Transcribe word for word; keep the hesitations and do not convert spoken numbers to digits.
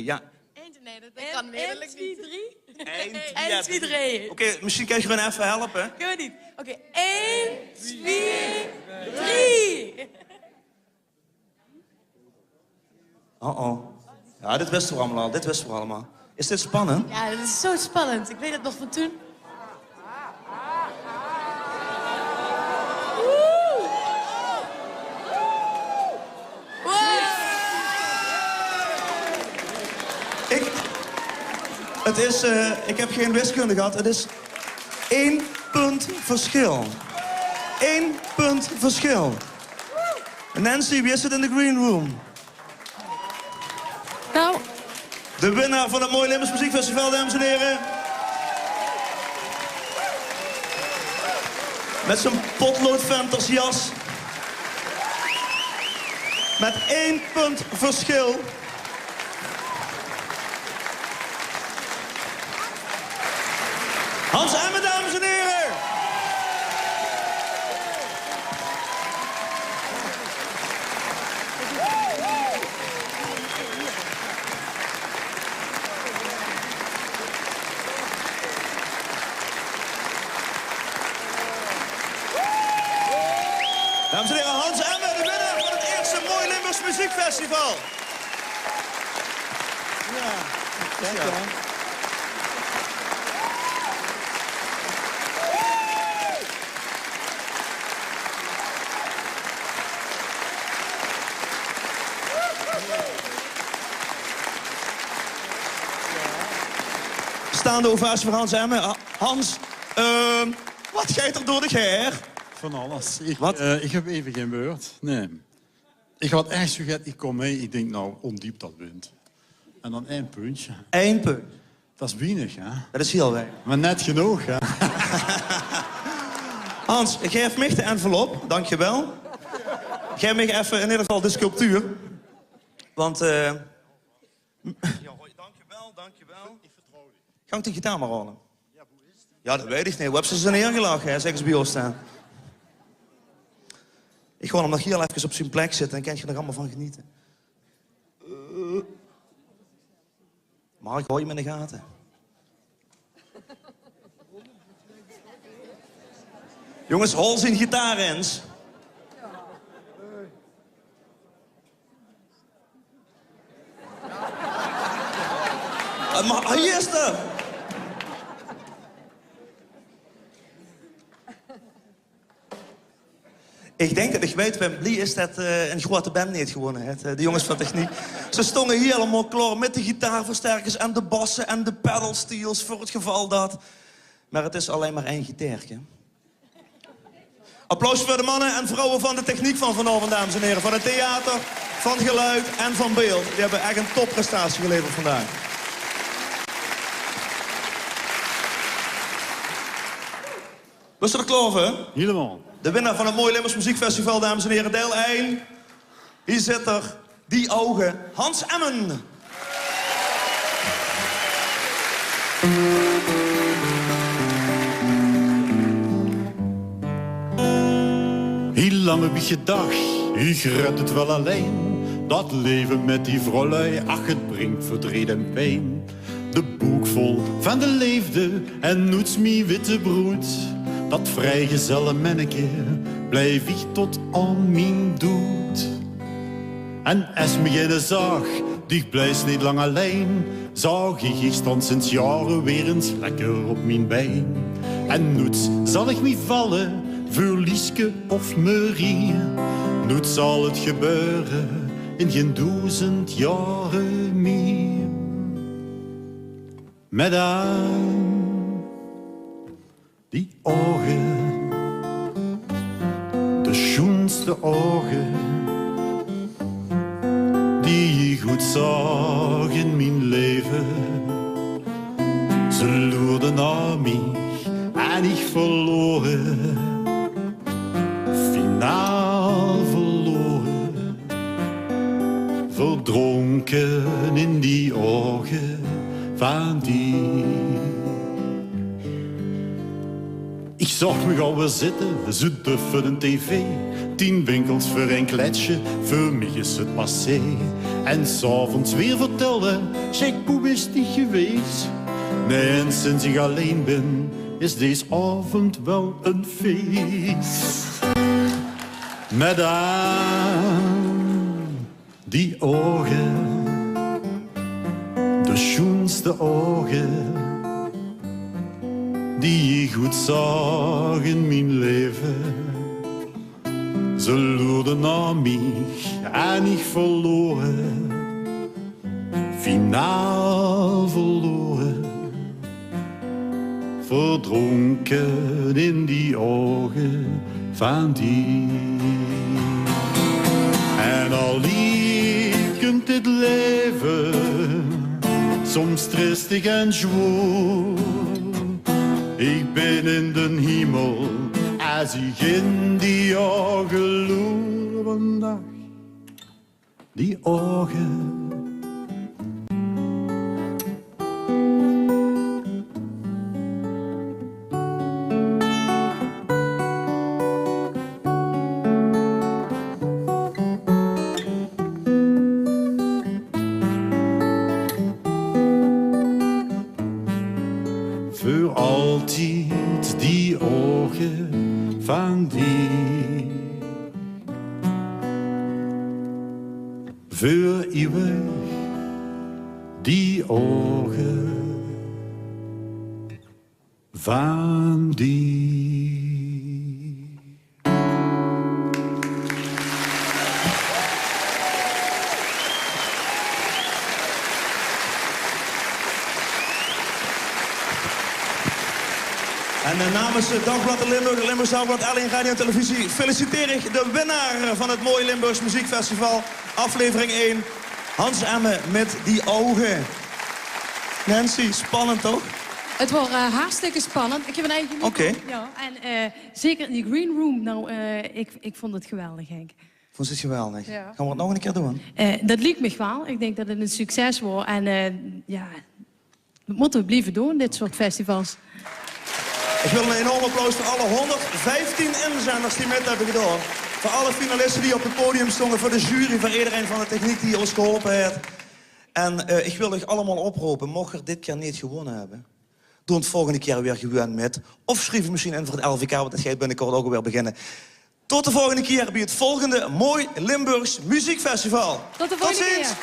Ja. Eentje, nee, dat, dat kan neer, dat lukt niet. Ein, twee, drie. Ein, twee, drie. Oké, misschien kan je gewoon even helpen. Kunnen we niet. Oké, één, twee, drie. Oh, oh. Ja, dit wisten we allemaal al. Dit wisten we allemaal. Is dit spannend? Ja, dit is zo spannend. Ik weet het nog van toen. Oeh. Wow. Ik, het is, eh, ik heb geen wiskunde gehad. Het is één punt verschil. Eén punt verschil. Nancy, wie is het in de green room? Nou. De winnaar van het Mooi Limburgs Muziekfestival, dames en heren. Met zijn potloodventersjas. Met één punt verschil. Hans Emmen, dames en heren. Dames en heren, Hans Emmen, de winnaar van het eerste Mooi Limburgs Muziekfestival. Ja, dank je wel. Staande ovatie voor Hans Emmen. Ha-, Hans, ehm, wat geit er door de gaer? Van alles. Ik, wat? Eh, ik heb even geen beurt. Nee. Ik had echt zoiets, ik kom mee, ik denk, nou, Ondiep dat wint. En dan één puntje. Eén punt. Dat is weinig, hè? Dat is heel weinig. Maar net genoeg, hè? Hans, geef mich de envelop. Dankjewel. Geef mich even in ieder geval de sculptuur. Want, eh, ja, hoi, dankjewel, dankjewel. Gank de gitaar maar halen. Ja, dat weet ik niet. Wo höbs se ze neergelag, hè? Zeg eens bij ons staan. Ik gewoon hem nog heel even op zijn plek zitten. Dan kan je er nog allemaal van genieten. Eh. Mark, hou je hem in de gaten? Jongens, hol zien gitaar eens. Eh, maar hij is er. Ik denk dat ik weet wem blie is dat, eh, een grote band niet gewonnen heeft, eh, de jongens van techniek. Ze stonden hier allemaal klaar met de gitaarversterkers en de bassen en de pedalsteels voor het geval dat. Maar het is alleen maar één gitaartje. Applaus voor de mannen en vrouwen van de techniek van vanavond, dames en heren. Van het theater, van geluid en van beeld. Die hebben echt een topprestatie geleverd vandaag. Bös se d'r klaor veur? Helemaal. De winnaar van het Mooi Limburgs Muziekfestival, dames en heren, deel één. Hier zit er, Die Ogen, Hans Emmen. Hiel lang höb ich gedach, ich red 't waal allein. Dat leve mit die vrouwlui, ach, 't bringk verdreet en pijn. De boek vol van de leefde en noets mie witte broed. Dat vrijgezelle menneke blijf ich tot aan mien doed. En es mich eine zag, dich blijfs neet lang allein, zag ich, ich stan sinds jare weer ens lekker op mien bein. En noets zal ich mie valle veur Lieske of Marie. Noets zal 't gebeure in geen doezend jare mie. Madame, die ouge, de sjoenste ouge die ich oets zaag in mien leve. Ze loerde nao mich en ich verloor. Finaal verloor. Verdronke in die ouge van die. Ich Zag mich alweer zitte, zoe duf veur de tv. Tien winkels veur ein kletsje, veur mich is 't passé. En 's aoves weer vertèlle, sjek boe bis dich gewees. Nae, en sinds ich allein bin, is dees aovend waal ein fees. Mer dan die ouge, de sjoenste ouge die ich oets zaag in mien laeve. Ze loerde nao mich en ich verloor. Finaal verloor. Verdronke in die ouge vaan die. En al liekent dit laeve soms tristig en zwoer, ich bin in d'n hemel es ich in die ouge loer. Vandaag die ouge. Veur altied die ouge vaan die. Veur iewig die ouge vaan die. En eh, namens het Dagblad de Limburger, Limburgs Dagblad, L1 Radio en Televisie feliciteer ich de winnaar van het Mooi Limburgs Muziekfestival, aflevering ein, Hans Emme mit Die Ouge. Nancy, spannend toch? Het waor eh, hartstikke spannend. Ich höb 'n eige... Oké. Ja, en eh, zeker in die green room. Nou, eh, ich, ich vond het geweldig, Henk. Vond je het geweldig? Ja. Gaan we het nog een keer doen? Eh, det liek mich waal. Ich dink det het ein succes waor. En eh, ja, det mótte we blieve doon, dit soort festivals. Ich wil ein enorm applaus veur alle honderdvieftien inzenders die mit höbbe gedaon. Veur alle finaliste die op het podium stónge, veur de jury, veur ederein van de techniek die ós geholpe haet. En eh, ich wil uch allemaol oprope, moch geer dit keer neet gewónne höbbe, doot 't volgende keer weer gewoon mit. Of sjrief uch mesjien in veur het L V K, want det geit binnekort ouch alweer beginne. Tot de volgende keer bie het volgende Mooi Limburgs Muziekfestival. Tot de volgende keer. Tot ziens.